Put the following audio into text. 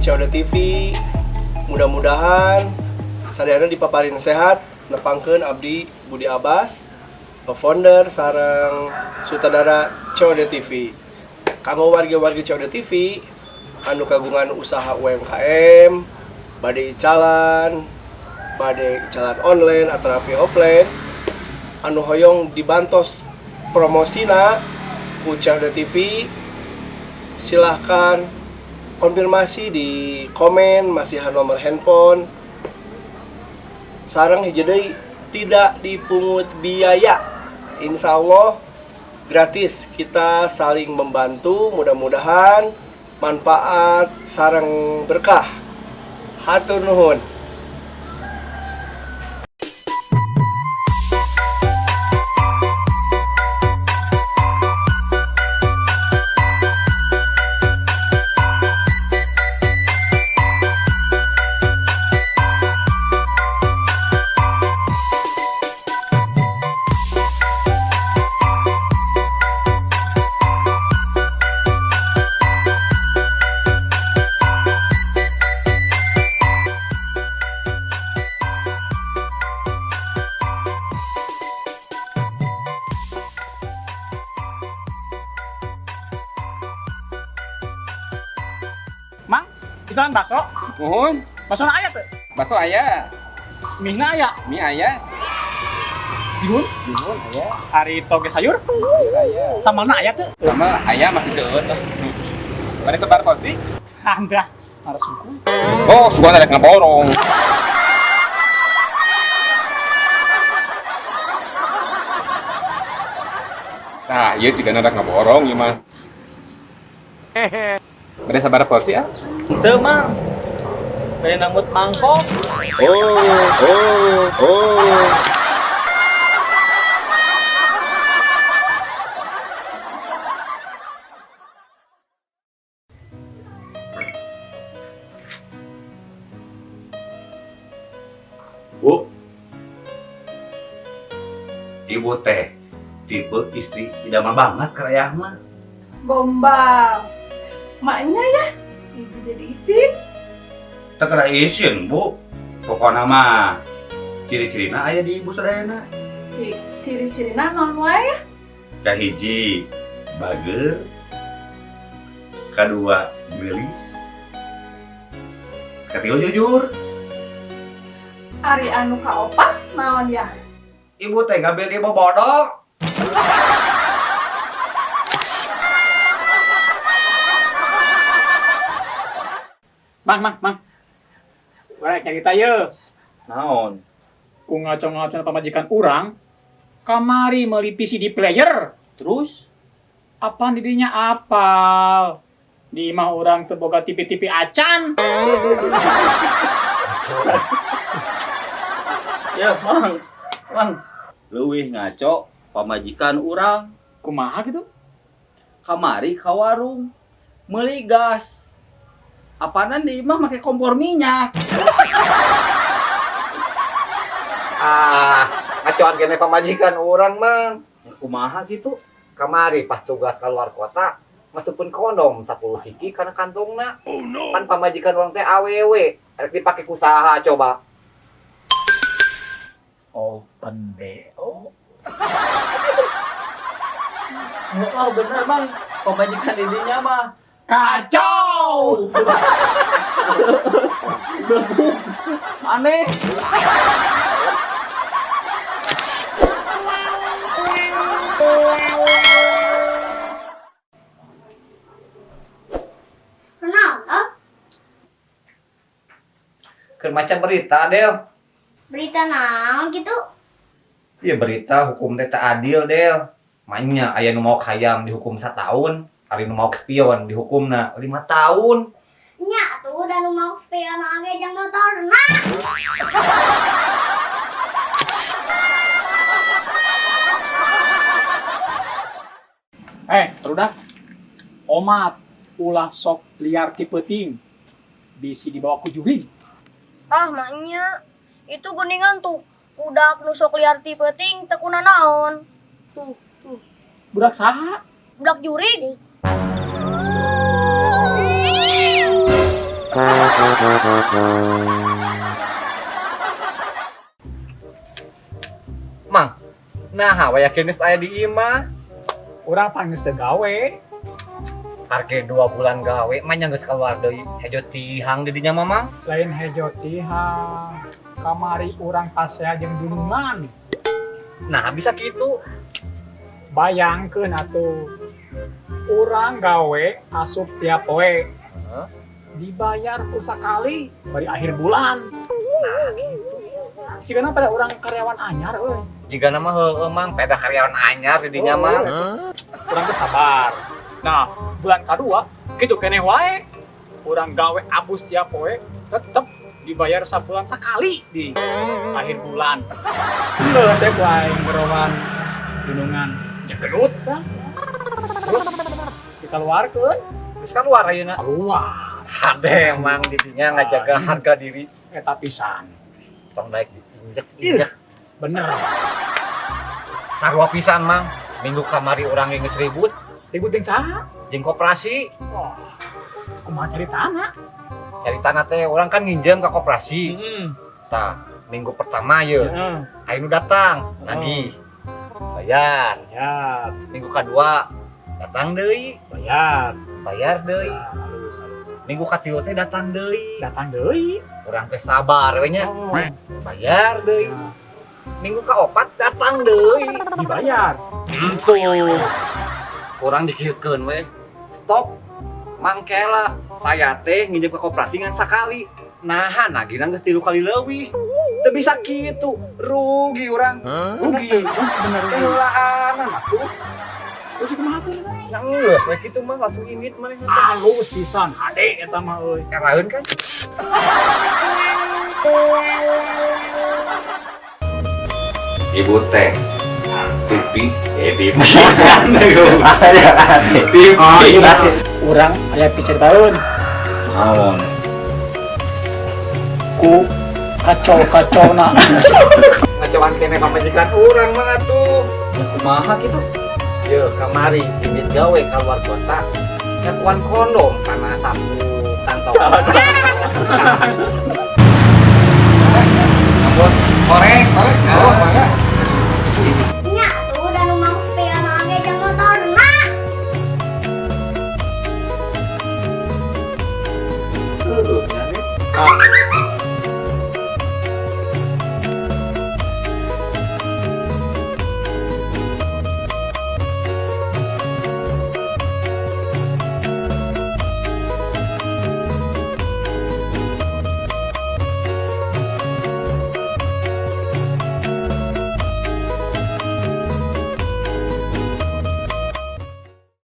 COD TV. Mudah-mudahan sadayana dipaparin sehat. Nepangkeun abdi Budi Abbas, founder sareng sutradara COD TV. Kanggo warga-warga COD TV anu kagungan usaha UMKM, bade icalan online atau offline, anu hoyong dibantos promosina ku COD TV, silahkan konfirmasi di komen, masihan nomor handphone. Sareng hiji deui, tidak dipungut biaya, insya Allah gratis. Kita saling membantu, mudah-mudahan manfaat sareng berkah. Hatur nuhun. Mang, icalan bakso? Muhun. Bakso aya teu? Bakso aya. Mie na aya? Mie aya. Bihun? Bihun aya. Ari toge sayur? Sayur aya. Sambalna aya teu? Sambal aya, masih seueur tuh. Bade sabaraha porsi? Anda harus suku. Oh, sugan ada ngaborong. Nah, iya sih kan ada ngaborong ieu mah. Bade sabaraha porsi ah? Henteu, Mang. Bade nambut mangkok. Oh. Bu, ibu teh tipe istri idaman banget ke ayah mah. Gombal. Maknya ya, ibu jadi isin. Teu kena isin, Bu. Pokoknya mah ciri-cirina aya di ibu sadayana. Ciri-cirina naon wae ya? Kahiji, bager. Kedua, geulis. Katilu, jujur. Ari anu kaopat naon ya? Ibu teh ngambil dia bodoh. Mang, mang, mang. Urang nyarita ye. Naon? Ku ngaco-ngaco pamajikan urang, kamari meuli VCD player. Terus? Apaan didinya apal? Di imah urang teu boga TV-TV acan. Ya, Mang. Mang, leuwih ngaco pamajikan urang. Kumaha gitu? Kamari ka warung meuli gas. Apanan di imah make kompor minyak. Ah, ngacoan keneh pamajikan urang, Mang. Kumaha gitu? Kamari pas tugas keluar kota, masukkeun kondom 10 siki kana kantongna. Oh no. Pan pamajikan urang teh awewe, rek dipake ku saha coba? Open BO. Oh, bener, Mang. Pamajikan didinya mah kacau. Aneh. Kenapa? Keur maca berita, Del. Berita naon gitu? Iya, berita hukum teh teu adil, Del. Manya aya nu maok hayam dihukum satahun, ari nu maok spion dihukumna 5 tahun. Nya tuh da nu maok spion oge jeung motorna. Barudak. Omat ulah sok liar ti peuting. Bisi dibawa ku jurig. Ah, maknya itu geningan tuh. Budak nu sok liar ti peuting teu kunanaon. Tuh, tuh. Budak saha? Budak jurig. Mang, nah waya geus aya di imah. Urang pan geus teu gawe. Harga 2 bulan gawe mah nya geus keluar deui. Hejo tihang di dinya mah, Mang. Lain hejo tihang. Kamari urang pasea jeung dunungan. Nah, bisa kitu. Bayangkeun atuh. Urang gawe asup tiap poe. Heeh. Dibayar ku sakali bari akhir bulan. Nah, gitu. Jigana pada urang karyawan anyar euy. Jigana mah heueuh, Mang, peda karyawan anyar di dinya mah. Urang teh sabar. Nah, bulan kadua kitu keneh wae. Urang gawe abus tiap poe tetep dibayar sabulan sakali di akhir bulan. Heuh, saya ku aing ngerowan dunungan jegerut tah. Terus dikeluarkeun. Geus keluar ayeuna. Keluar. Hade emang di dinya ngajaga harga diri. Eta pisan. Tong daek diinjek-injek. Bener. Sarua pisan, Mang. Minggu kamari urang ge geus ribut. Ribut jeung saha? Jeung koperasi. Oh. Kumaha caritana? Caritana teh urang kan nginjem ka koperasi. Heeh. Tah, minggu pertama ye. Heeh. Aya nu datang, nagih. Bayar. Bayar. Minggu kadua datang deui, Bayar. Bayar deui. Nah, halus, halus. Minggu katilu teh datang deui. Datang deui. Urang teh sabar we nya. Oh. Bayar deui. Nah. Minggu kaopat datang deui. Dibayar. Gitu. Kurang dikieukeun we. Stop. Mangkela saya teh nginjem ke koperasi ngan sakali. Naha nagihna geus 3 kali leuwih. Teu bisa kitu. Rugi urang. Rugi. Bener rugi. Keulaanan atuh. Terus kumaha tuh? Nya geus we kitu mah langsung indit manehna teh. Halus pisan, hade eta mah euy. Eraeun kan? Ibu teh TV TV TV. Urang aya piceritaeun Naon? ku kacau-kacau na. Ngacauan kene pamajikan urang mah atuh. Ya kumaha kitu? Ye kamari indit gawe keluar kota. Nyakuan kondom kana sapu kantong.